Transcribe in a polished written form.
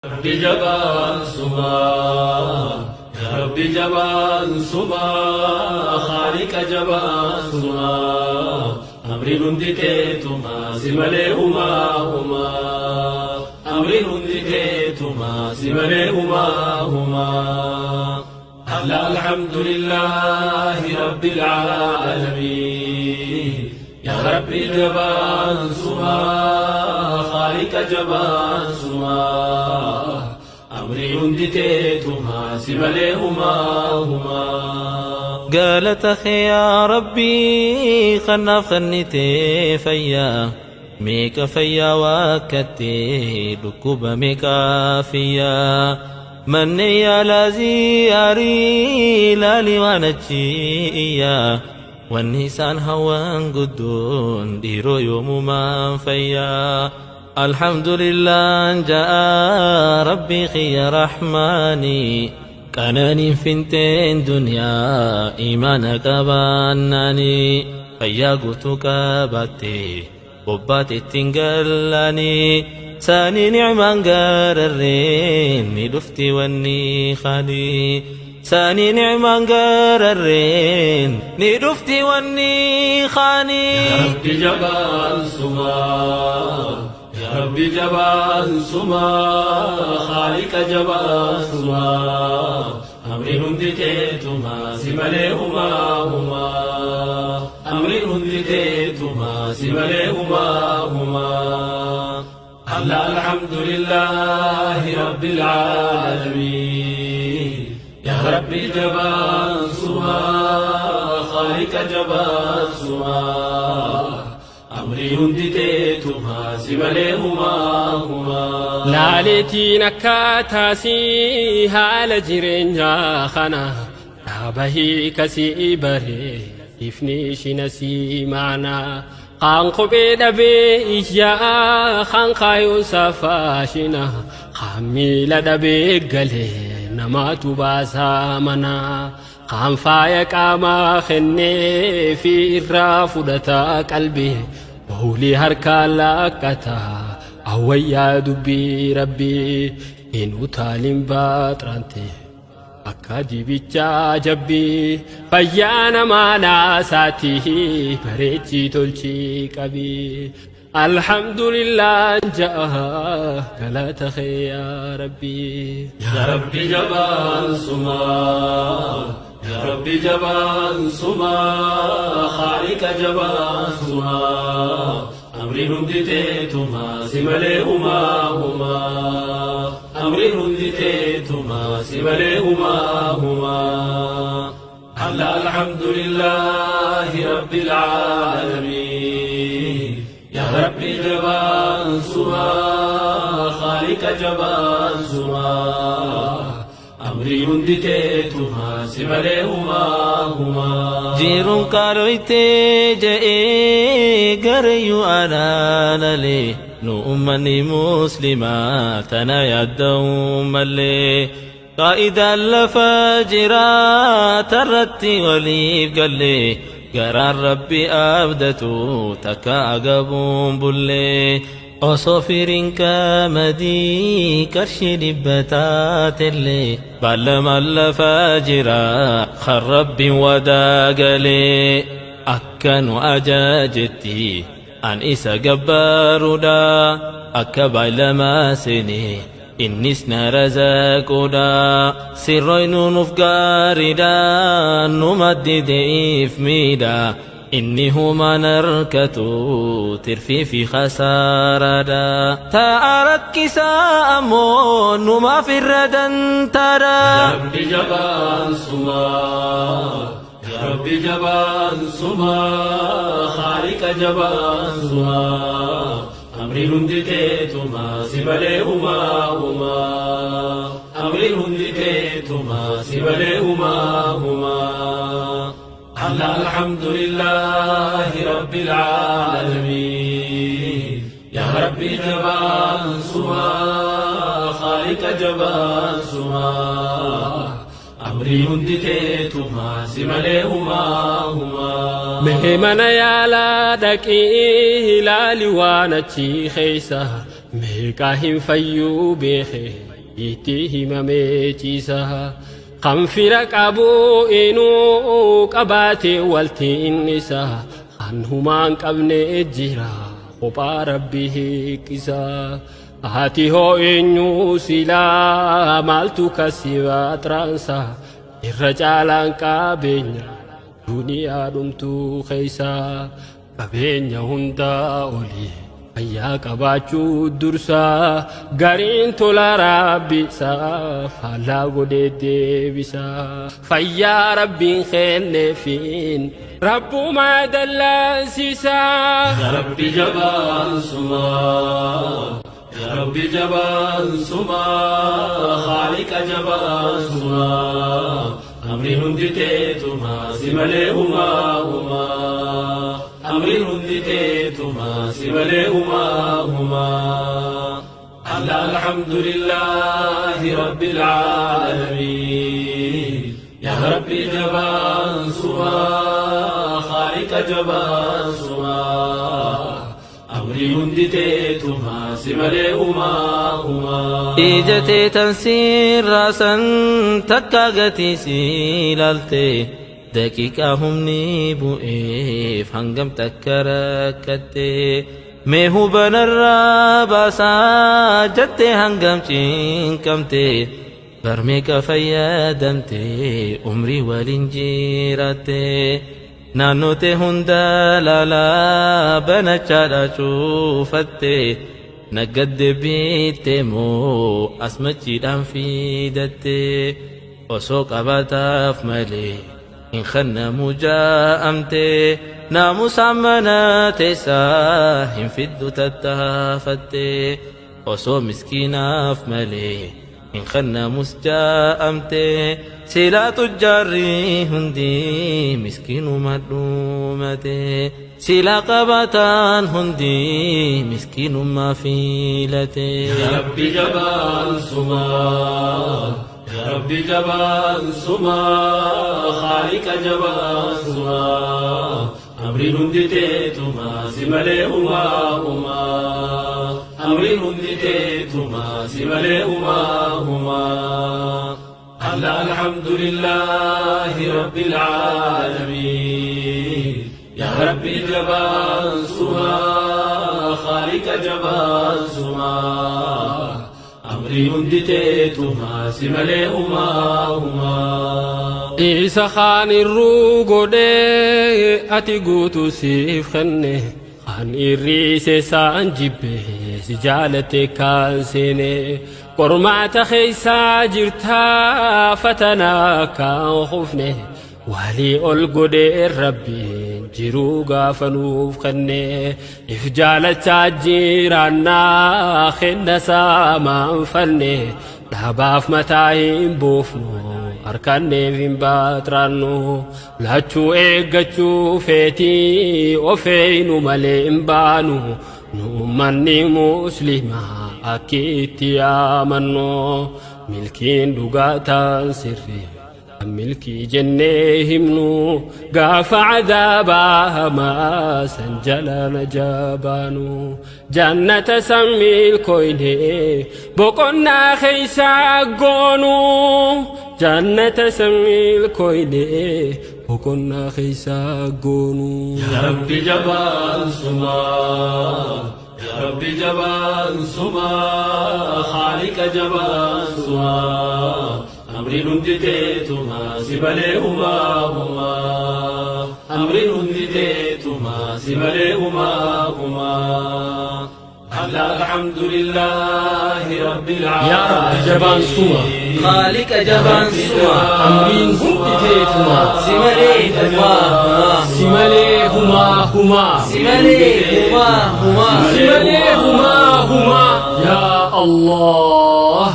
Rabbi jabaan sumaa yaa Rabbi jabaan sumaa Khaaliqa jabaan sumaa Amriin hundi keetumaa si malee humaa humaa Amriin hundi keetumaa si malee humaa humaa Alla alhamdulillahi rabbil aalamiin Yaa Rabbi jabaan sumaa Khaaliqa jabaan sumaa Amrii hundi teetumaa si malee humaa humaa. Galata kee yaa Rabbii kanaaf kennitee fayyaa meeqa fayyaa waakkattee dhukkuba meeqaa fiyyaa manneen yaalaa ziyaarii laali waan achi iyyaa wanni isaan hawwan guddoon dhiiroo yoomumaan fayyaa alhamdulillaan ja'a rabbii kiyya rahmaanii qananiin finteen duniyaa imaana qabaannaanii fayyaa guutuu qabaatte bobbaat ittiin gallaanii saanii nicmaan gaararreen ni dhufti wanni khaalii saanii nicmaan gaararreen ni dhufti wanni Yaa khaanii. Rabbi jabaan sumaa Yaa Rabbi jabaan sumaa Khaaliqa jabaan sumaa Amriin hundi teetumaa si malee humaa humaa Amriin hundi teetumaa si malee humaa humaa Alla alhamdulillahi rabbil aalamiin Yaa Rabbi jabaan sumaa Khaaliqa jabaan sumaa Amrii hundi teetumaa si malee humaa humaa. Laaleetiin akkaataasii haala jireenyaa kana dhaaba hiikasii baree ifni ishiinasii maanaa kaan kophee dhabee iyyaa kaan kaayuun safaashina kaan miila dhabee galee namaatu baasaa manaa kaan faaya qaamaa kennee fi irraa fudhataa qalbii bawlii harkaa laaqqataa awwayyaa dubbii rabbii hin utaalin baaxirante akka dibichaa jabbii fayyaa namaa naasaati bareechii tolchii qabii alhamdulillah ja'a galata kee yaa rabbii. Yaa Rabbi jabaan sumaa Yaa Rabbi jabaan sumaa Khaaliqa jabaan sumaa Amriin hundi teetumaa si malee humaa humaa Amriin hundi teetumaa si malee humaa humaa Alla alhamdulillahi rabbil aalamiin Yaa Rabbi jabaan sumaa Khaaliqa jabaan sumaa Amrii hundi teetumaa si malee humaa humaa. Jiruun qaalooytee je'ee gareeyyuu anaanalee nu ummanni muslimaa tana yaadda'uu malee qaa'idaan lafa jiraa tarratti waliif gallee garaan rabbi abdatu takka agabuun bullee osoo firiin qamadii qarshii 100 taatellee baalamaan lafa jira kan rabbiin wadaa galee akka nu ajajetti an isa gabbaaruudha akka baalamaa seenee innis na razaquudha sirroynu nuuf gaariidha nu maddideef miidha inni humaan harkatu tirfii fi khasaaraadha ta'a rakkisaa ammoo numaaf irra dantaadha. Yaa Rabbi jabaan sumaa Yaa Rabbi jabaan sumaa Khaaliqa jabaan sumaa Amriin hundi teetumaa si malee humaa humaa Amriin hundi teetumaa si malee humaa humaa Alla alhamdulillahi rabbil aalamiin Yaa Rabbi jabaan sumaa Khaaliqa jabaan sumaa Amrii hundi teetumaa si malee humaa humaa. Mee mana yaalaa dhaqii ilaali waan achi keessa meeqaa hin fayyuu beekee. itti himamee ciisa. Kan fira qabu inuu qabaate waltiin isa kan humaan qabne jira kophaa Rabbi hiiqisa. Ati hoo eenyu silaa maaltu kasi baxraansa irra caalaan qabeenya duniyaa dhumtuu keessa qabeenya hundaa olii fayyaa qabaachuu dursa gariin tola rabbisa faallaa godhee deebisa fayyaa Rabbiin kenneefiin rabbumaa dallansiisa. يا ربي جبان سما، يا ربي جبان سما، خالق جبان سما، أمري hundi teetuma si malee humaa humaa. Amri hundi teetuma si malee humaa humaa. الله الحمد لله رب العالمين. يا ربي جبان سما، خالق جبان سما، أمري hundi teetuma si malee humaa humaa. Ija teetan siirraasan takka gatii si ilaalte daqiiqaa humni bu'eef hangam takka rakkatte mee hubanarraa baasaa jette hangam cinqamte barmeeqa fayyadamte umrii waliin jiraatte naannote hunda laalaa banachaadha cuufatte naggadde biitte moo asmachiidhaan fiidatte osoo qabaataaf malee hin kennamu jaa'amte naamusaan mana teessaa hin fiddu tattaafatte osoo miskiinaaf malee hin kennamus jaa'amte silaa tujjaarri hundi miskiinuma dhumate silaa qabaatan hundi miskiinummaa filate. يا ربي جبان سما، يا ربي جبان سما، خالق جبان سما، أمري hundi teetuma si malee humaa humaa. Amri hundi teetuma si malee humaa humaa. الله الحمد لله رب العالمين. يا ربي جبان سما، خالق جبان سما، أمري hundi teetuma si malee humaa humaa. Isa kaan irruu godhee ati guutuu siif kenne kan irriise isaan jibbe si jaalate kaan seene qormaata keeysaa jirtaa fatanaa kaan kufne walii ol godhee Rabbiin jiruu gaafa nuuf kenne if jaalachaa jiraannaa kenna saamaan fanne dhaabaaf mataa hin buufnu harkanneef hin baaxiraannu lachuu eeggachuu feetii ofeeynu malee hin baanu nu ummanni muslimaa akki itti yaamannu milkiin dhugaataan sirri milkii jennee himnu gaafa cadaabaa hamaa san jala najabaanu jannata san milkoyne boqonnaa keeysaa goonu jannata san milkoyne boqonnaa keeysaa goonu. يا ربي جبان سما، يا ربي جبان سما، خالق جبان سما، أمري hundi teetuma si malee humaa humaa. Amri hundi teetuma si malee humaa humaa. الله الحمد لله رب العالمين. Yaa Rabbi jabaan suma خالق jabaan suma amriin hundi teetuma si malee humaa humaa si malee humaa humaa si malee humaa humaa si malee humaa humaa yaa Allah.